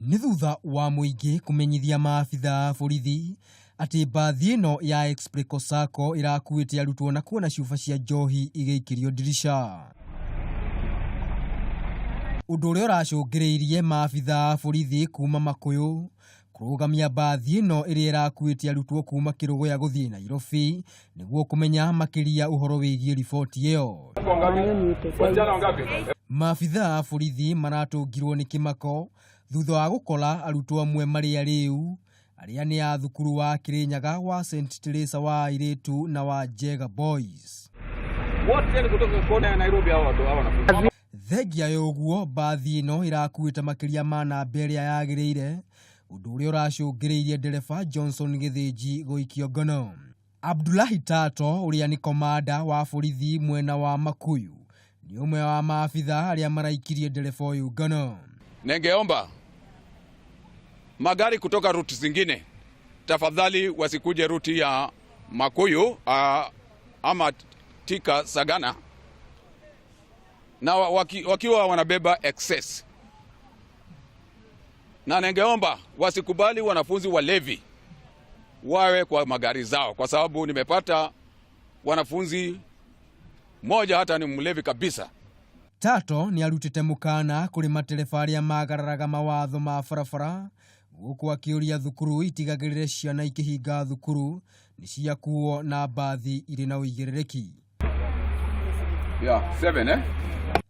Nĩ thutha wa mũingĩ kũmenyithia maabitha a borithi atĩ mbathi ĩno ya Expreco Sacco ĩrakuĩte arutwo na kuona cuba cia njohi igĩikĩrio ndirica. Ũndũ ũrĩa ũracũngĩrĩirie maabitha a borithi kuma Makũyũ kũrũgamia mbathi ĩno ĩrĩa ĩrakuĩte arutwo kuma Kĩrũgũya gũthiĩ Nairobi nĩguo kũmenya makĩria ũhoro wĩgiĩ riboti ĩyo. Maabitha a borithi maratũngirwo nĩ kĩmako thutha wa gũkora arutwo amwe marĩ arĩu arĩa nĩ a thukuru wa Kĩrĩnyaga wa St Teresa wa airĩtu na wa Njega Boys. Wote ni kutoka kona ya Nairobi hawa watu hawa wanafunzi. Thengia ya ũguo mbathi ĩno ĩrakuĩte makĩria ma namba ĩrĩa yagĩrĩire ũndũ ũrĩa ũracũngĩrĩirie ndereba Johnson Gĩthĩnji gũikio ngono. Abdullahi Tato ũrĩa nĩ komanda wa borithi mwena wa Makuyu nĩ ũmwe wa maabitha arĩa maraikirie ndereba ũyũ ngono. Ningeomba magari kutoka ruti zingine tafadhali wasikuje ruti ya Makuyu ama Thika Sagana na wakiwa wanabeba excess, na ningeomba wasikubali wanafunzi walevi wawe kwa magari zao, kwa sababu nimepata wanafunzi moja hata ni mlevi kabisa. Tato nĩ arutĩte mũkana kũrĩ matereba arĩa magararaga mawatho ma barabara gũkũ akĩũria thukuru itigagĩrĩre ciana ikĩhinga thukuru nĩ ciakuo na mbathi irĩ na ũigĩrĩrĩki. Yeah, seven, eh?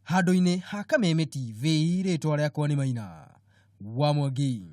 Handũ-inĩ ha Kameme TV rĩtwa rĩakwa nĩ Maina wa Mwangi.